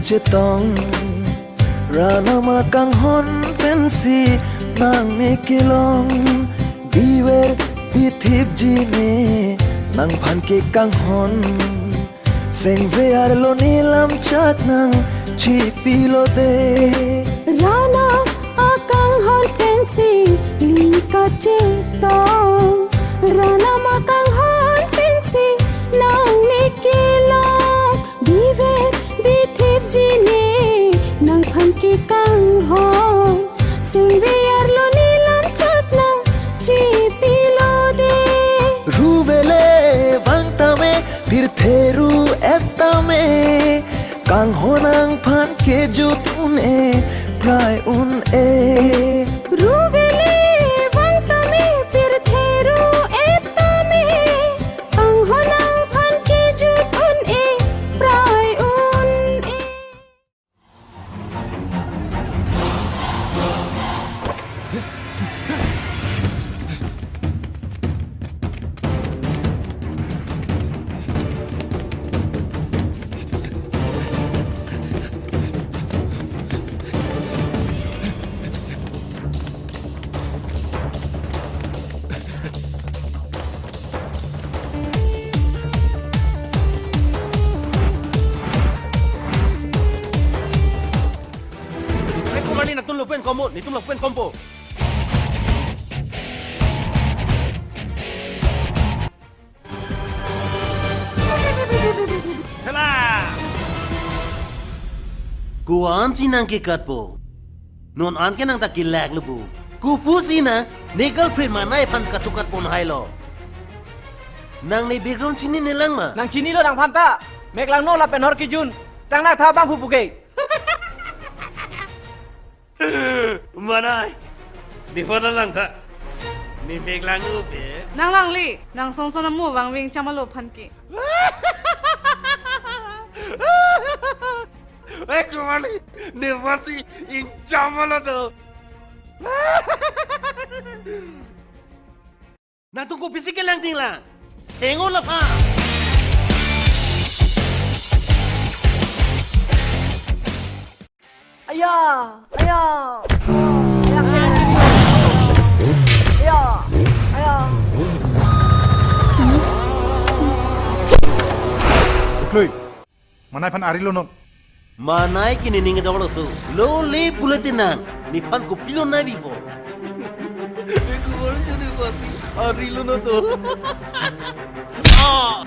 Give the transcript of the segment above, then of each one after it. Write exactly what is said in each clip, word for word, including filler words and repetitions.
chetong. Ran ama kanghon pensi nangni kelong. Biver bithip jine nangphan kekanghon. Sengve arlo nilam chak nangchipilo de. Ran akanghon pensi neli kachetong. Ran ama kanghon pensi nangni kelong. Biver bithip jine nangphan kekanghon. Sengve arlo nilam chak nangchipilo de. Ruvele vang tame, pirthe ru-et tame. Kanghon nangphan kejut un-e, prai un-e. Ruvele vang tame, pirthe ru-et tame. Kanghon nangphan kejut un-e, prai un-e. Hei, Kumarli, nangtum lapu-an kompo, netum lapu-an kompo. Hela! Ko-ansi nangkekatpo? Non an ke nang ta kelak lo bo. Kopusi nang ne girlfriend Manai aphan kachokatpon hailo? Nang ne background chinine lang ma? Nang chinilo nangphan ta. Mek langno lapen hor kejun. Tang nang tha bang pu puke. Manai, nephan lang tha. Ne mek lang upe. Nang langli, nang songson amu vangving chamalo aphan ke. Eh, Kumarli, nephansi ingjam lo to. Nangtum kopisi kelang tinglang? Hengo lapha. Aya, aya. Aya, aya. Aya, aya. Uklui. Manai aphan arilo non. Manai ke nening dok lo su. Lo le pulote nang nephan kopilo nangpipo? Eko arjuni pati arilo na to. Ah!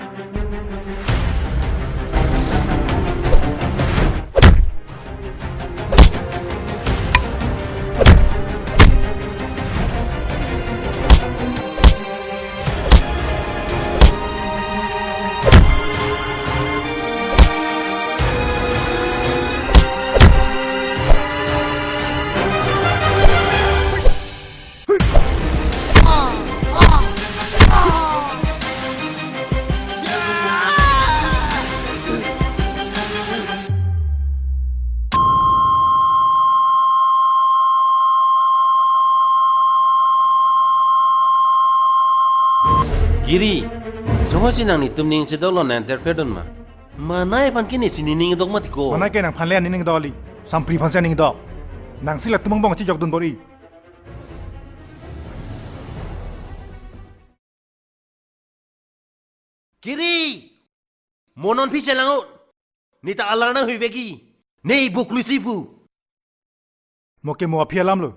Giri, jongsi nang netum ning chedok lo nang interfere dun ma? Manai aphan ke nesi nening dok mati ko. Manai ke nangphan le nening dok li. Sampri aphansi nening dok. Nangsi latum angbong chejok dun bor-i. Giri! Mo non aphi chelang-o. Ne ta alar nanghui vekji. Ne ibu kluisi pu. Mo ke mo aphi alam lo.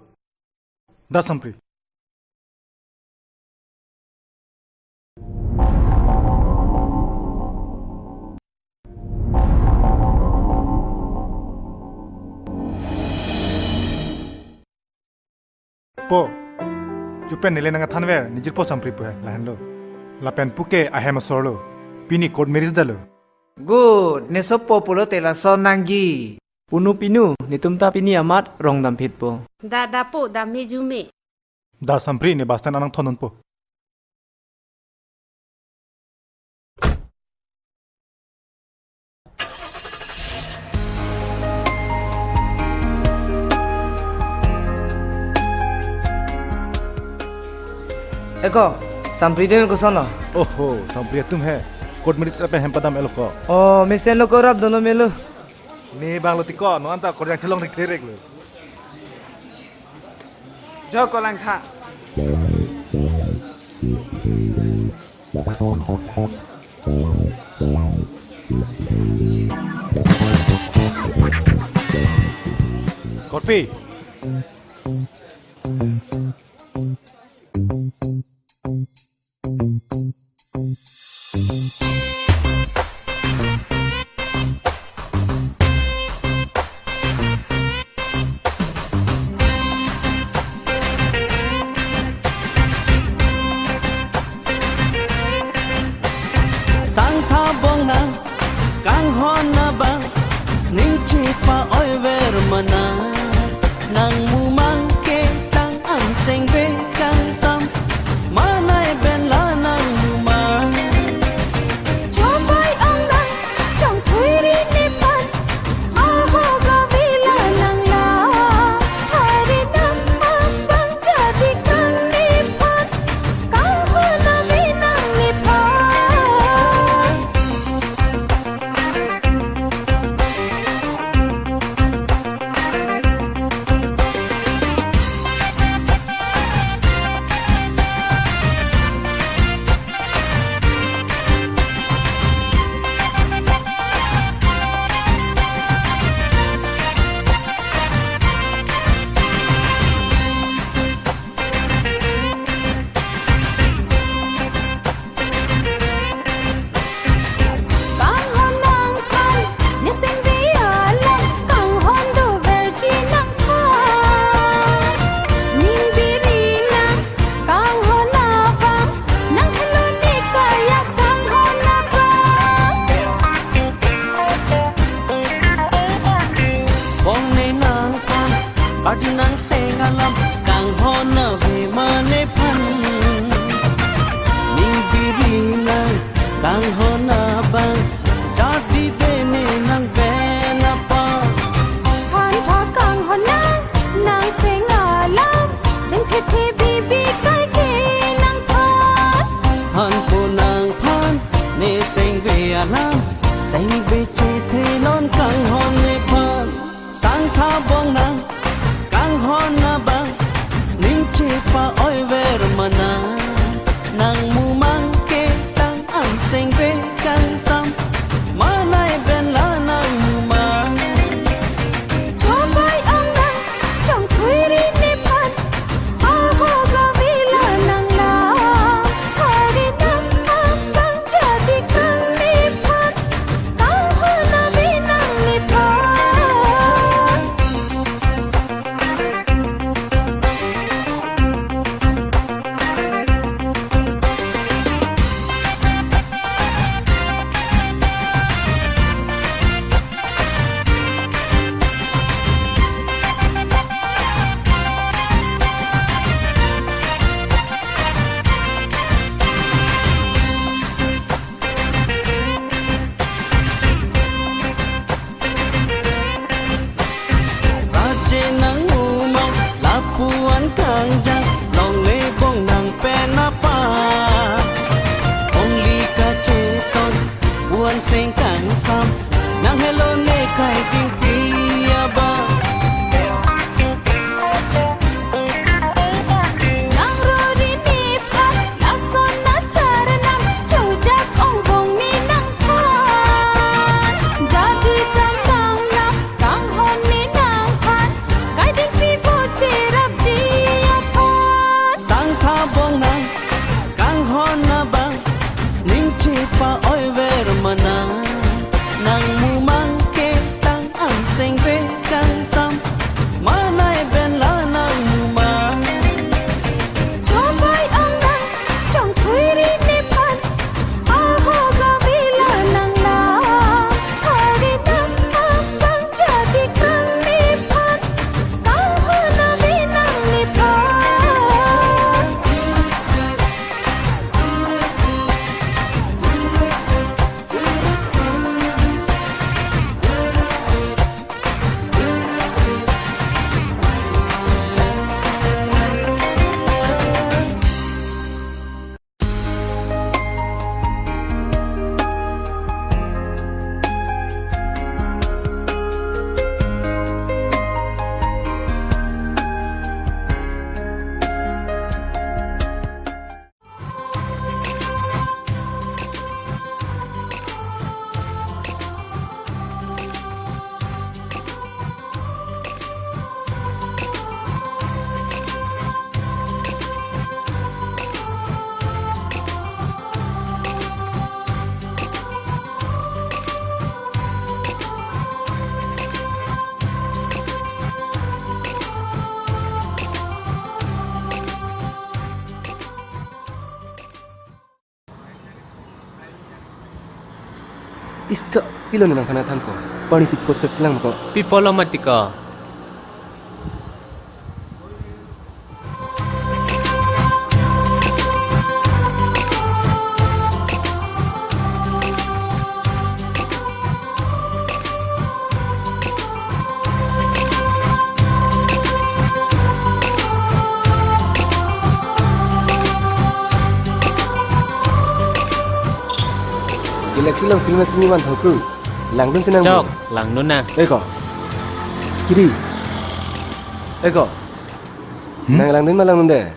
Da Sampri. Po, jupen neli nangthanver, ne jirpo Sampri pu he, lahenlo. Lapen puke ahem asorlo. Pini court marriage detlo. Good, ne sopo pulote lason nangji. Punu pinu, netum ta pini amat rong damphitpo. Da, da po, dam me ju me. Da Sampri, ne bus stand anang thondunpo. Eko, Sampri atum kosonlo? Oho, Sampri atum he. Court marriage lapen hem padam-etlo ko. Oh, mesenlo ko, rap dunlo melo. Ne bang lo tiko, non ta korjang chelong thekthereklo. Jo kolangtha. Korpi. Sangtha bongnang, kanghon abang, ning chepa-oiver mana, nang mumang ke tang an sengve kangsam, manai pen la nang mumang. Chobai ong nang, chongthui ri nephan, ahok avi la nang la, thari nang abang jadi kang nephan, kanghon avi nang nephan. Kanghon nangphan, ne sengve alam, kanghon doverji nangphan. Ning biri nang, kanghon abang, nang helo ne kaya kanghon abang. Bong ne nangphan, padi nang seng alam, kanghon ave ma nephan. Ning biri nang, kanghon abang, jadi de ne nang pen apa. Than pha kanghon nang, nang seng alam, seng thethe bibi kai ke nangphan. Than pho nangphan, ne sengve alam, sengve chethe non kanghon nephan. Sangtha bongnang, kanghon abang, ning chepa-oiver mana, nang mumang ke tang an sengve kangsam, manai pen la nang mumang. Chobai ong nang, chongthui ri nephan, ahok avi la nang la, thari nang abang jadi kang nephan, kanghon avi nang nephan. Raje nang umang, lapu-an kangjang, longle bongnang pen apa. Ongli kacheton, pu-an seng kangsam, nang helo ne kai dingpi abang. Nang rori nephan, lason achar nang, chojak ong bong ne nangphan. Jadi tang nang nang, kanghon ne nangphan, kai dingpi bo cherapji aphan. Sangtha bongnang, kanghon abang, ning chepa-oiver mana, nang mumang ke Iska pilo nang thana thanpo. Pani si kot set silang ko. Pi pulo mati ko. Galaxy along film acting ni van thoku. Langdun sinang. Chok, langdun na. Eko. Kiri. Eko. Hmm? Nang langdun ma langdunde.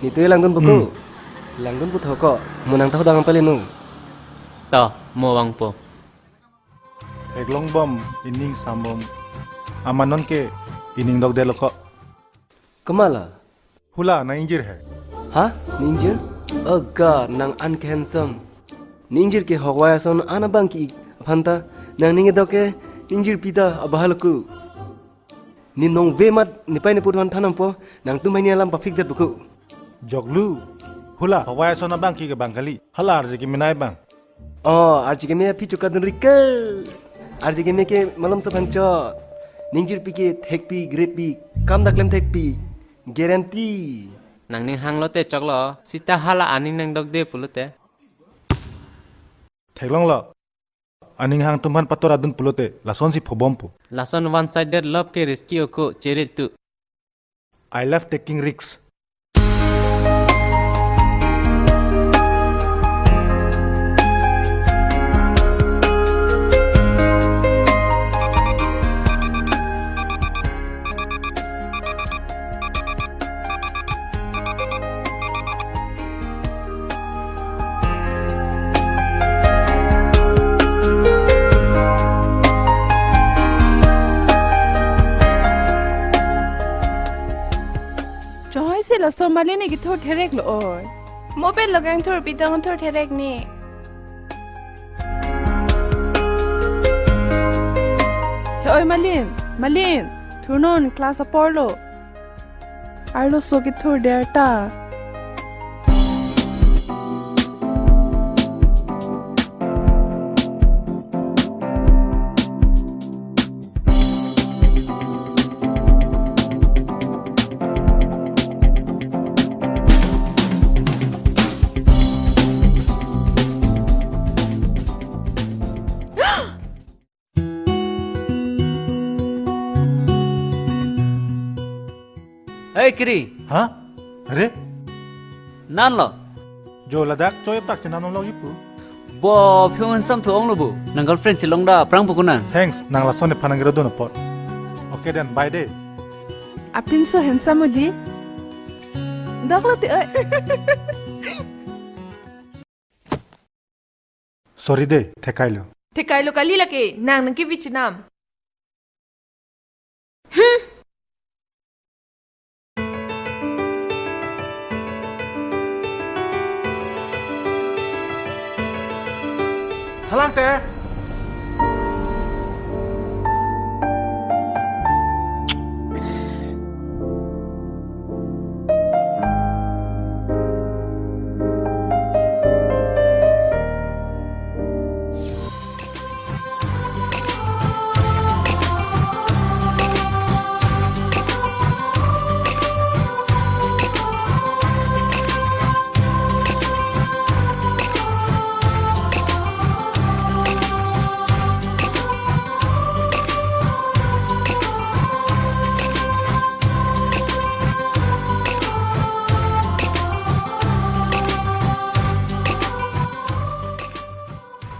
Nitu langdun puku. Hmm. Langdun pu thoko. Mo nang tahu dang pale nu. To, mo vangpo. Eglong bom, ining sambom. Amanon ke ining dok de loko. Kamala? Hula, nang ingjir he. Ha? Nang ingjir? Oh God, nang an ke handsome. Nang ingjir ke hokvai ason an abang ki-ik aphanta, nang ning edok ke ingjir pita abahal ku. Ne nong ve mat ne pai ne put han thanampo, nangtum hai ne alam pa fix det buku. Joklu. Hula, hokvai ason abang ki ke bang kali. Hala arje ke menai bang. Oh, arje ke me aphi chuka dun rike. Arje ke me ke malom sa bang chot. Nang ingjirpi ke thekpi, greatpi, kam daklem thekpi. Guarantee. Nangning hanglo te choklo, sita hala aning nang dokde pulote. Theklonglo. Aning hang tum han pator adun pulote, lasonsi phobompo. Lason one sided love ke risky oko, chere tu. I love taking risks. Choi si laso Malin ne kethur thereklo oi. Mo pen lo kangthur pitong thur therek ni. He oi Malin, Malin, thurnon class aporlo. Arloso kethur der ta. Hey, Kiri. Ha? Are? Nanlo? Jo ladak choi pak chenam lo ipu. Bo, phi handsome thu onglo bu. Nang girlfriend chelong da, prang pukuna. Thanks, nang lason ne phanang gero dono pot. Okay then, bye de. Apinso handsome odi. Doklo te oi. Sorry de, thekailo. Thekailo kali lake, nang nang kivi chenam. Hmm. Thalang te.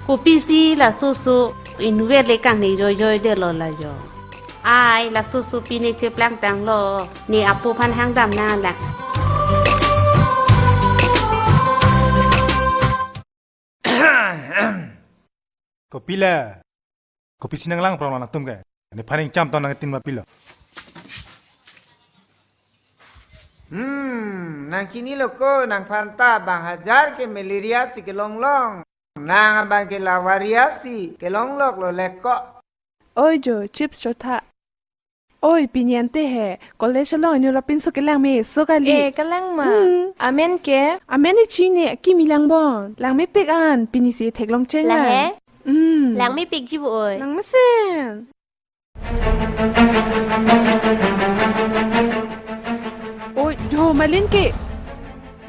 Kopisi laso so inut le kang ne joijoi de lo la jo. Ai laso so pine cheplang tanglo, ne apo aphan hangdam nang la. Kopila. Kopisi nang lang prong nangtum ke. Nephan ingcham ton nangtin ma pilo. Hmm, nang chinilo ko, nangphan ta bang hajar ke malaria si kelonglong. Nang abang ke lavaria si kelonglok lo leko. Oi jo, chips chotha. Oi, pini ante he, college along inut apinso kelang meso kali. Eh, kelang ma. Hmm. Amen ke? Amen ne chini, kimi lang bon. Lang mepik an, pini si theklong cheng la he? Hmm. Langmepikji bo oi. Nang mesen. Oi, jo, Malin ke.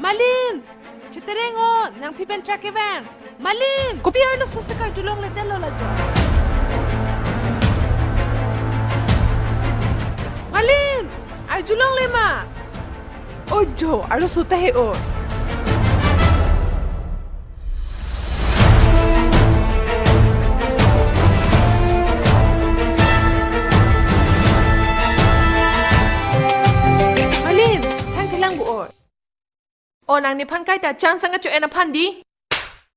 Malin! Chetereng o, nangphi pen track kevang. Malin! Kopi arloso si karjulongledetlo la jo. Malin! Arjulongle ma? Oi jo, arloso ta he o. Malin, thang thelang bo oi. O nang nephan kaita chance angka cho-en aphan di.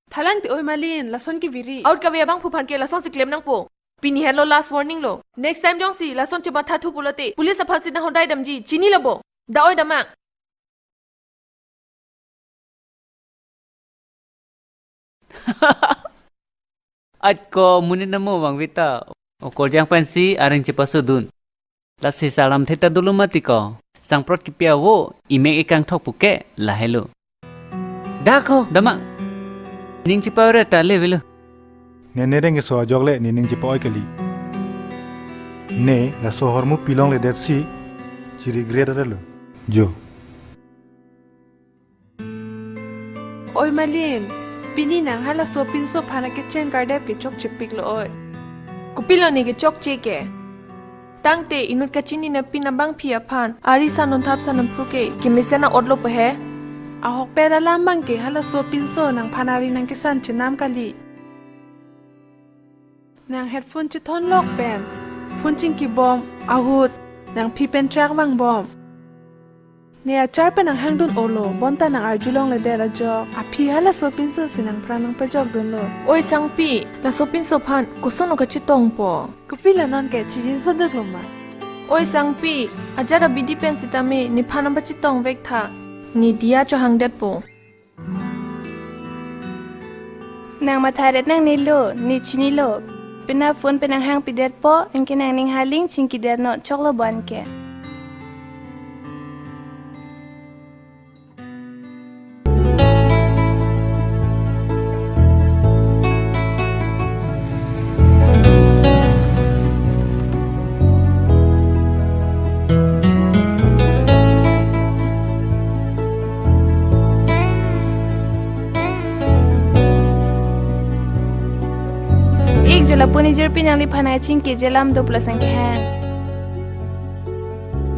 Thalang ti oi Malin, lason keviri. Out kave abangphu aphan ke lason si klem nangpo. Pini henlo last warning lo. Next time jongsi lason chemathathu pulote police aphan si nang hodai damji, chinilo bo? Da oi damak. Atko monit namo vangveta. Okorjang pensi areng chepasodun. Lasi salam theta dolo mati ko. Sangprot kipi avo, imek ikangthok puke, lahelo. Da ko, damak. Ning chepa-ore ta levelo. Ne nereng keso ajok le, ne ning chepa-oi kali. Ne, laso ahormu pilongledetsi, chi regret arelo. Jo. Oi Malin, pini nang halaso pinso aphan akecheng kardep ke chokchepiklo oi. Kopilo ne kechokche ke? Tangte inut kachinine pin abangpi aphan, ari sanonthap sanonphru ke, kemesen a-otlo pehe. Ahokpet alam abang ke halaso pinso nangphan ari nangkesan chenam kali. Nang headphone chethonlok pen, phone chingkibom, ahut, nangphi pen track vangbom. Ne achar pen nanghangdun-olo, bonta nang arjulongledet ajok, aphi halaso pinso si nangpran nangpajokdunlo. Oi Sangpi, laso pinso aphan, koson o kachetongpo? Kopilo non ke chijin soduklo ma? Oi Sangpi, ajat abidi pen sitame, nephan nangpachetongvek tha, ne diya chohangdetpo. Nang matharet nangnelo, ne chinilo. Pina phone pen nanghangpidetpo, anke nangning haling chingkidetnon, choklo bon ke. Ik jala puni jirpi nangliphan achingki jalam do plus ang kehang.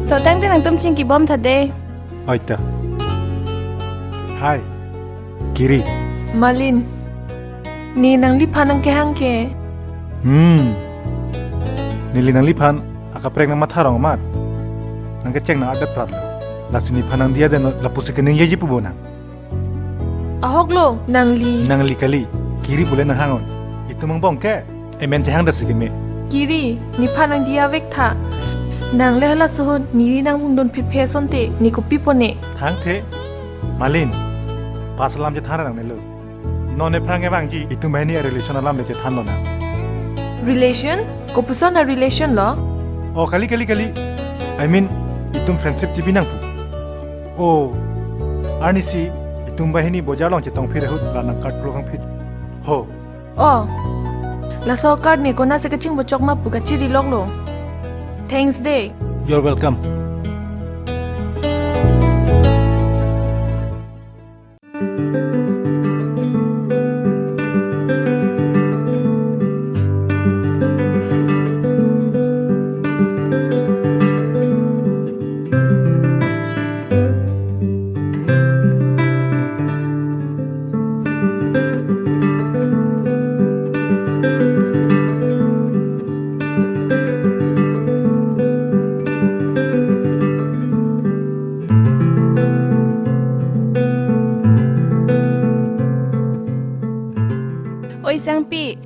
To tangte nangtum chingkibom tha de. Oi ta. Hi. Kiri. Malin. Ne nangliphan nangkehang ke. Hmm. Neli nangliphan akaprek nangmatharong amat. Nangkecheng nang adet pratlo. Lasi nephan nangdiya den lapusi keningjeji pu bo nang. Ahoklo, nangli. Nangli kali. Kiri pule nanghangon. Itum angbong ke. Emen chehang dasi keme. Kiri, nephan nangdiyavek tha. Nang le halaso ahut, neli nangvungdun phephe asonte, ne kopi pone. Thangthe, Malin, pas alam chethan nangnelo. Non ephrang kevangji, itum banghini relation alam le chethanlo nang. Relation? Kopuson a-relation lo? Oh, kali, kali, kali. I mean, itum friendship chibi nangpo. Oh, arnisi, itum banghini bojar along chetongphit ahut, la nang card pulokangphit. Ho. Oh, laso card ne konatsi kachingbochok ma pu kachiriloklo. Thanks de. You're welcome. Oi Sangpi,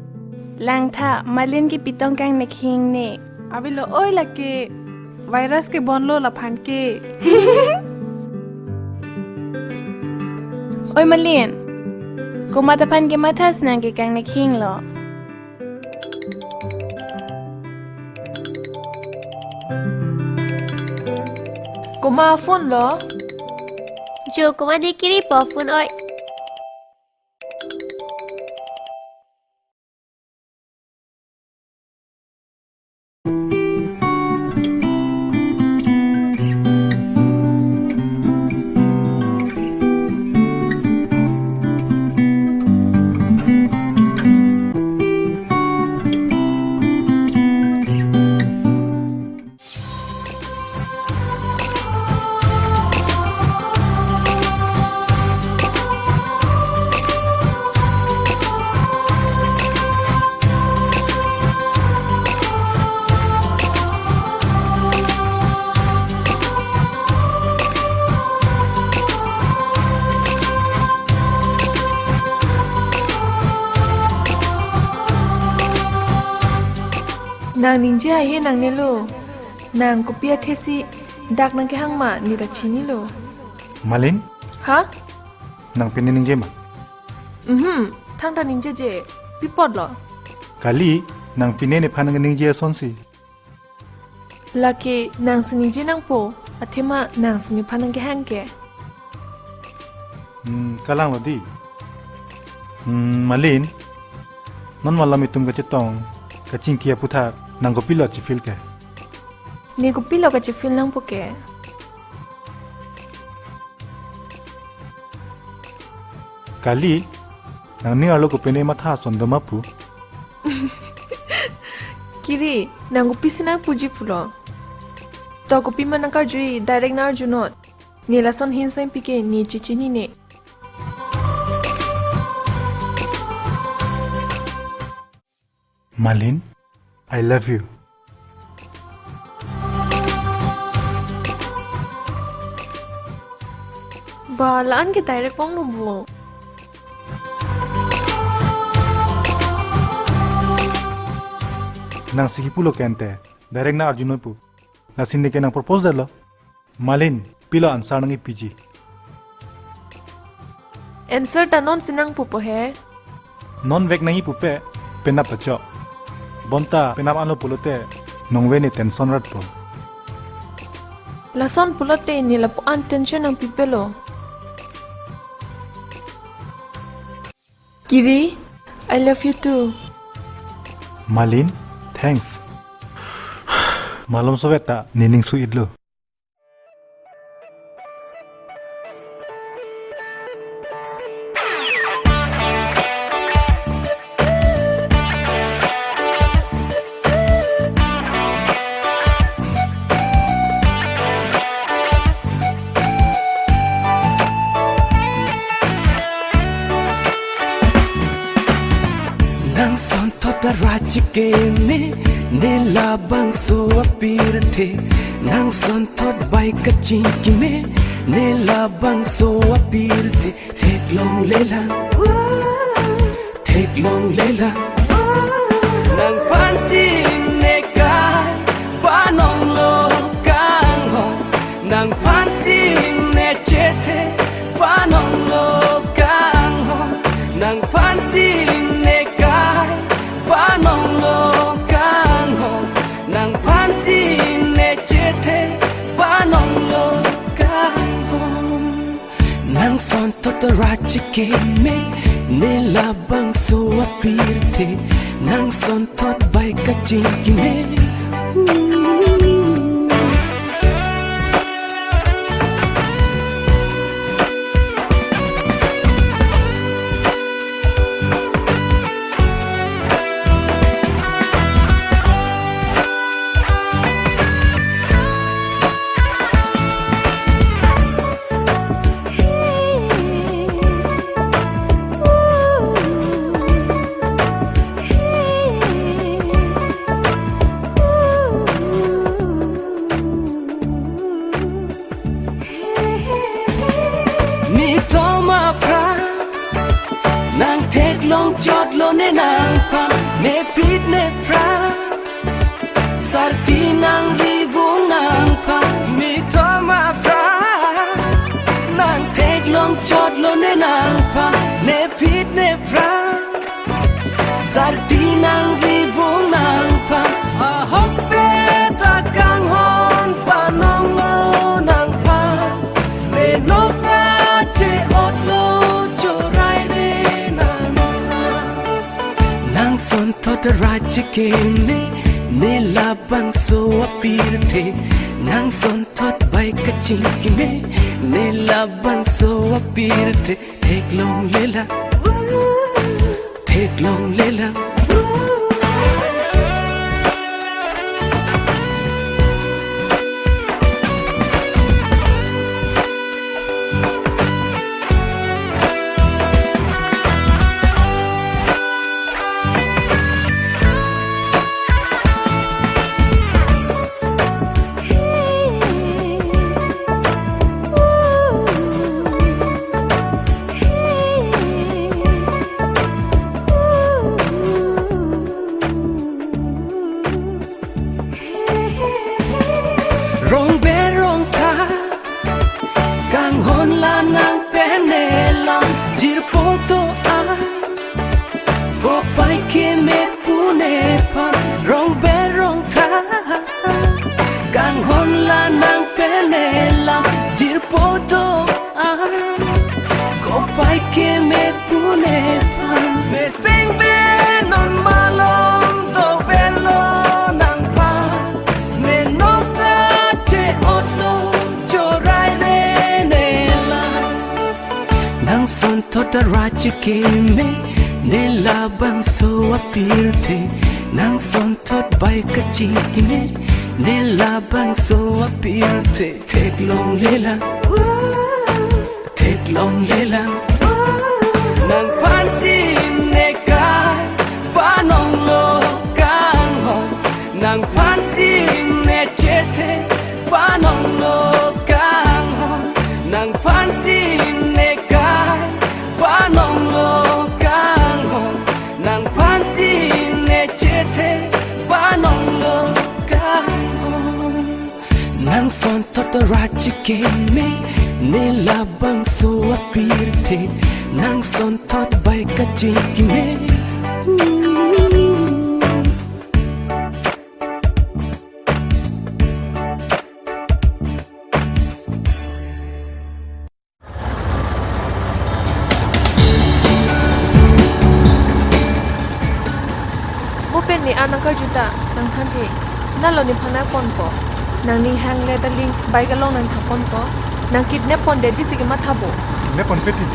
langtha, Malin ke pitong kangnekhing ne. Avelo oi lake, virus ke bonlo laphan ke. Oi Malin, komat aphan ke mathas nang ke kangnekhing lo. Komat phone lo? Jo, komat de kiri po phone oi. Nang ningje ahe nangnelo. Nang kopi athesi dak nangkehang ma ne ta chinilo. Malin? Ha? Nang pine ningje ma? Mhm, thangta ningjeje. Pi apotlo? Kali, nang pine nephan nangkeningje asonsi. Lake nangsi ningje nangpo, athema nangsi nephan nangkehang ke. Hmm, kalanglo dei. Hmm, Malin. Non malom itum kachetong, kachingki aputhak, nang kopilo chifil ke? Ne kopilo kachifil nangpo ke? Kali, nangning arlo kopine matha ason do ma pu? Kiri, nang kopisi nangpuji pulo? To kopima nangkarjui, direct nang-arjunot. Ne lason hin seng pike ne chechinine. Malin, I love you. Ba, la-an ke direct onglo bo. Nangsi kipulo ke ante, direct nang-arjunoi pu. Lasi neke nang propose detlo. Malin, pilo answer nangkepiji? Answer ta nonsi nangpupo he. Non vek nangkipupe, penap ta chok. Bonta penap anlo pulote, nonve ne tension ratpo. Lason pulote ne lapu-an tension nangpipelo. Kiri, I love you too. Malin, thanks. Malom soveta, ne ning su-itlo. Nang sonthot arat chekeme, ne labangso apirthe. Nang sonthot bai kachingkime, ne labangso apirthe. Theklonglelang, theklonglelang. Nangphansi nekai, panonglo kanghon. Nangphansi nechethe, panonglo kanghon. Nangphansi nekai, panonglo kanghon. Nangphansi nechethe, panonglo kanghon. Nang sonthot arat chekeme, ne labangso apirthe. Nang sonthot bai kachingkime. Netum aphrang nang theklong chotlo ne nangphan, nepit nepra. Sarpi nangri vung nangphan, netum aphrang nang theklong chotlo ne nangphan, nepit nepra. Sarpi nangri vung nangphan, ahokpet akanghon panonglo nangphan, ne nokna che-otlo chorai re nangphan. Nang sonthot arat chekeme, ne labangso apirthe. Nang sonthot bai kachingkime, ne labangso apirthe. Theklonglelang, theklonglelang. Hon la nang pen ne lam jirpo do-an, kopai keme pu nephan rong ber rong tha. Kanghon la nang pen ne lam jirpo do-an, kopai keme pu nephan. Meseng pen non malom doverlo nangphan, ne nokta che-otlo chorai re ne la. Nang sonthot ra chekeme, ne labangso apirthe. Nang sonthot bai kachekeme, ne labangso apirthe. Theklongle lang, theklongle lang. Nangphan si ne kai panonglo kanghon, nangphan si ne chethe panonglo kanghon, nangphan si ne kai panonglo kanghon, nangphan si ne chethe panonglo kanghon. Nang sonthot ra chekeme, ne labangso apirthe. Nang sonthot bai kachekeme. Mo pen ne an nangkarju ta, nangthan the. Nalo nephan nangponpo. Nangning hang le daling bike along nangthaponpo. Nang kidnap pondetji si kematha bo. Kidnap ponpe ti.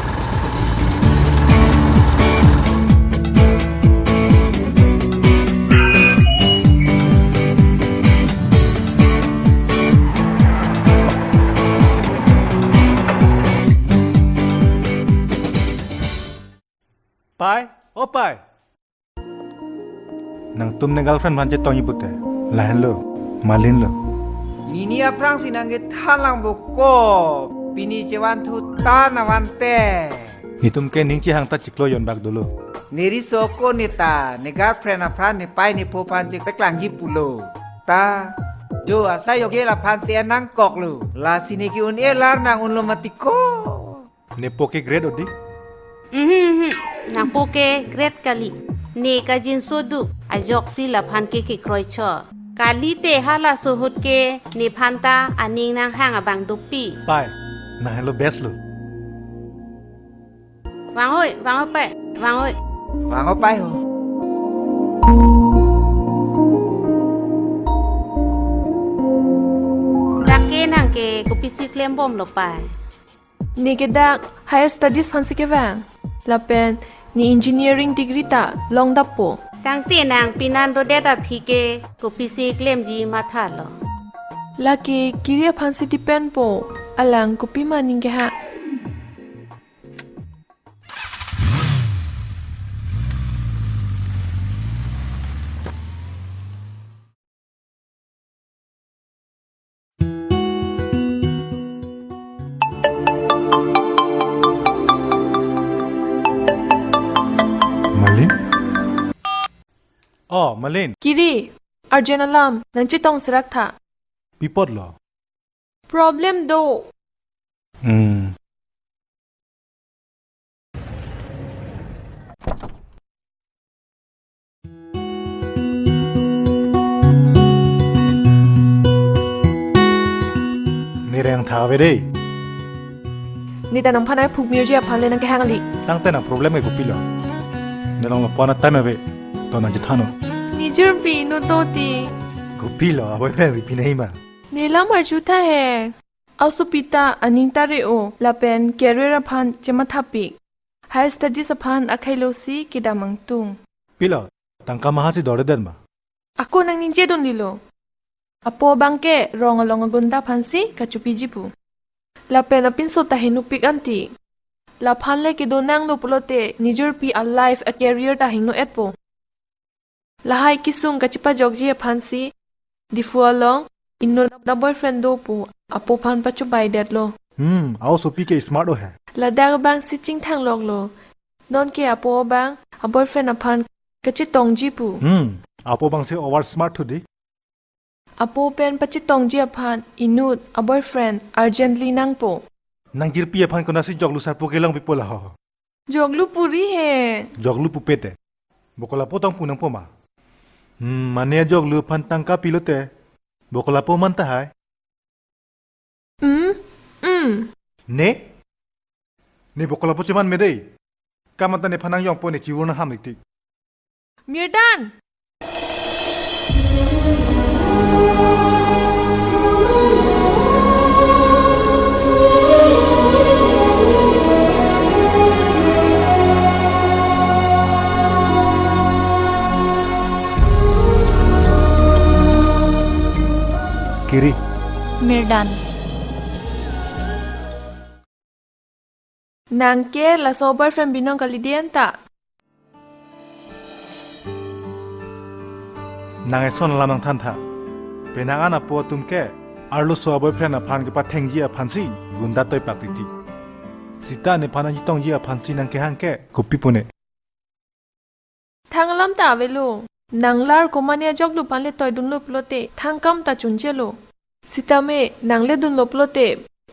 Pai, o pai. Nangtum ne girlfriend aphan chetongji pute. Lahenlo, Malin lo. Nini aphrang si nangkethan lang bo ko. Pini chevan thu ta na vante. Netum ke ning chehang ta chiklo jon bak dolo. Ne riso ko ne ta, ne girlfriend aphan, ne pai ne pho aphan chepaklang ji pulo. Ta, do asai yoge laphan si nangkoklo. Lasi ne ke-un-e lar nang-unlo mati ko. Ne po ke great odi? Mhm, mhm. Nang po ke great kali. Ne kangjinso do, ajoksi laphan ke kekroi chot. Kalite halaso ahut ke nephan ta aning nanghang abang dopik. Pai, nang henlo best lo. Vang oi, vang oi pai, vang oi. Vang oi pai ho. Dak ke nang ke kopisi klembomlo pai? Ne ke dak higher studies aphan si kevang. Lapen ne engineering degree ta longdappo. Tangte nang penan dodet aphi ke kopisi klemji mathalo? Lake kiri aphan si depend po, alang kopima aning ke ha. Malin? Oh, Malin. Kiri, urgent alam, nang chetong serak tha. Pi apotlo? Problem do. Hmm. Ne reng tha ave dei. Ne ta nangphan ai phuk mirji aphan le nang kehang kali. Tangte nang problem ke kopilo? Ne along lo pon a time ave. To nang chethan non. Nijor pi inut do ti. Kopilo, a boyfriend ri pi nai ma? Ne lam arju tha he. Aosopi ta aning ta re-o, lapen career aphan chemathapik. Higher studies aphan akhai lo si kedam angtung. Pilo, tangka maha si dore den ma? Ako nang ningje dun lilo. Apo abang ke rong along agunda aphan si kachopiji pu. Lapen apinso ta henopik anti. Laphan le kedo nanglo pulote nijor pi a life a career ta hingno-etpo. Lahai kesung kachepajokji aphan si Diphu along inut a boyfriend do pu apo aphan pachobai detlo. Hmm, aosopi ke smart o he. Ladak abang si chingthang loklo. Non ke apo abang a boyfriend aphan kachetongji pu. Hmm, apo abang si over smart thu dei. Apo pen pachetongji aphan inut a boyfriend urgently nangpo. Nang jirpi aphan konatsi joklu sarpo kelong pipo laho? Joklu puri he. Joklu pupe te. Bo kolapo tong pu nangpo ma? Hmm, mane ajoklu aphan tangka pilote. Bo kolapo man tahai. Hmm, hmm. Ne? Ne bo kolapo cheman me dei. Kam anta nephan nangjongpo, ne chivur nangham tik tik. Mirdan! Kiri. Mirdan. Nang ke laso boyfriend binong kali dei anta. Nang eson alam nangthan tha. Penang an apo atum ke arloso aboyfriend aphan kepathengji aphansi gunda toi pak titi. Sita nephan nangchetongji aphansi nang kehang ke kopi pone? Thang alam ta avelo. Nang lar komane ajoklu aphan le toidunlo pulote thang kam ta chunchelo. Sitame nang le dunlo pulote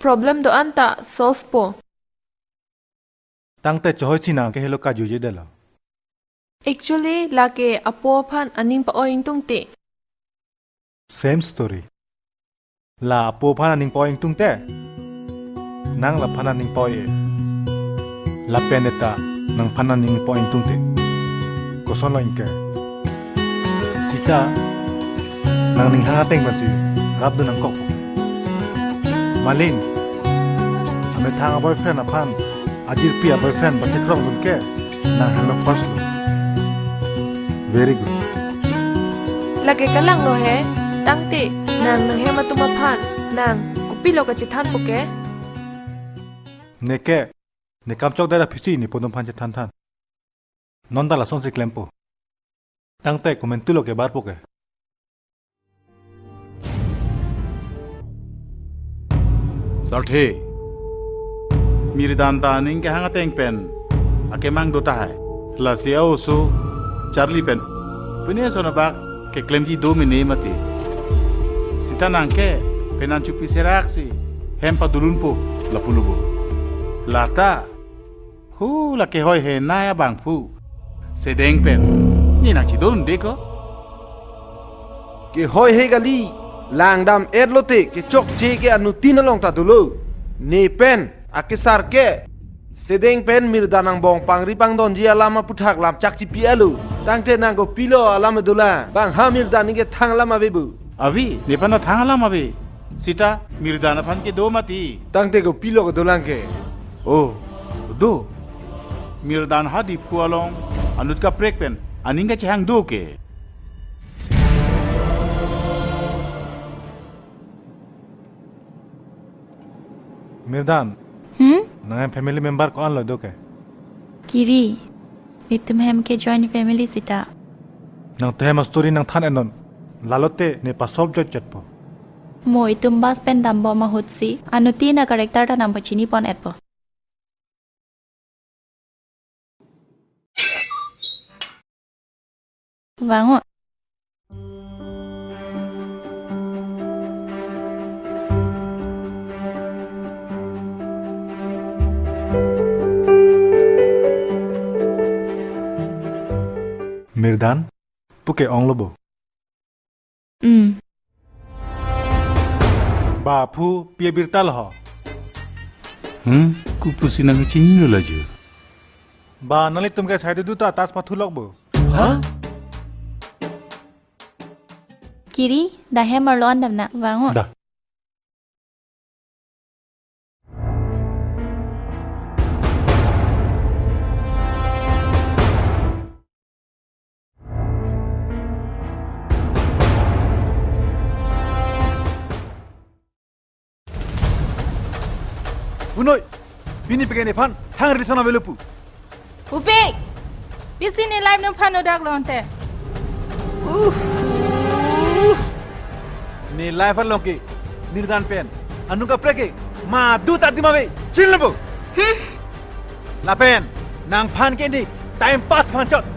problem do-an ta solve po. Tangte chohoi si nang ke helo kajuje delo. Actually, lake apo aphan aning pa-oi ingtungte. Same story. La apo aphan aning pa-oi ingtungte, nang laphan aning pa-oi-e. Lapen eta nangphan aning pa-oi ingtungte, kosonlo ingke? Sita, nang ning hang ateng pensi rapdun nangkok. Malin, amethang aboyfriend aphan ajirpi aboyfriend pachekrongdun ke nang henlo first lo. Very good. Lake kalanglo he, tangte nang nanghem atum aphan nang kopilo kachethanpo ke? Neke, ne kam chokdet aphisi ne pon atum aphan chethanthan. Non ta lasonsi klempo. Tangte komantulo kebarpo ke? Sarthe, Mirdan ta aning kehang ateng pen akemang do tahai. Lasi a-oso charli pen pine son abak keklemji do mene mati. Sita nang ke penan chupi seraksi hem padolunpo lapu lo bo. Lata, hu, la kehoi he nai abangphu sedeng pen ne nangchedunde ko? Kehoi he kali, langdam-etlo te kechokche ke anuttin along ta dolo. Ne pen akesar ke sedeng pen Mirdan angbong pangri pangdonji alam aputhak lam chakchipi-etlo. Tangte nang kopilo alam dolang? Bang ha Mirdan neke thang alam ave bo. Ave, nephan ta thang alam ave. Sita, Mirdan aphan ke do mati. Tangte kopilo kedolang ke? Oh, do. Mirdan ha Diphu along anut kaprek pen aning kachehang do ke. Mirdan. Hmm? Nanghem family member ko-anlo do ke? Kiri. Itum hem ke joint family sita. Nangtum hem a-story nangthan-etnon. Lalote ne pa-solve jotjotpo. Mo itum bus pen dambom ahutsi anuttin a-character ta nangpachini pon-etpo. Vang o. Mirdan, puke onglo bo. Hmm. Ba phu, pi abirta lo ho? Hmm? Kopusi nangchinilo laju? Ba nanglitum ke sai dudu ta tas pathu lok bo. Ha? Kiri, dak hem arlo an damnang, vang o. Da. Bunoi, pini pake nephan thang relation avelo pu. Upi, pisi ne life nangphan odak lonte. Uff. Ne life along ke Mirdan pen anung kaprek ke madu ta adim ave, chinilo bo. Hmm. Lapen nangphan ke ne time pass aphan chot.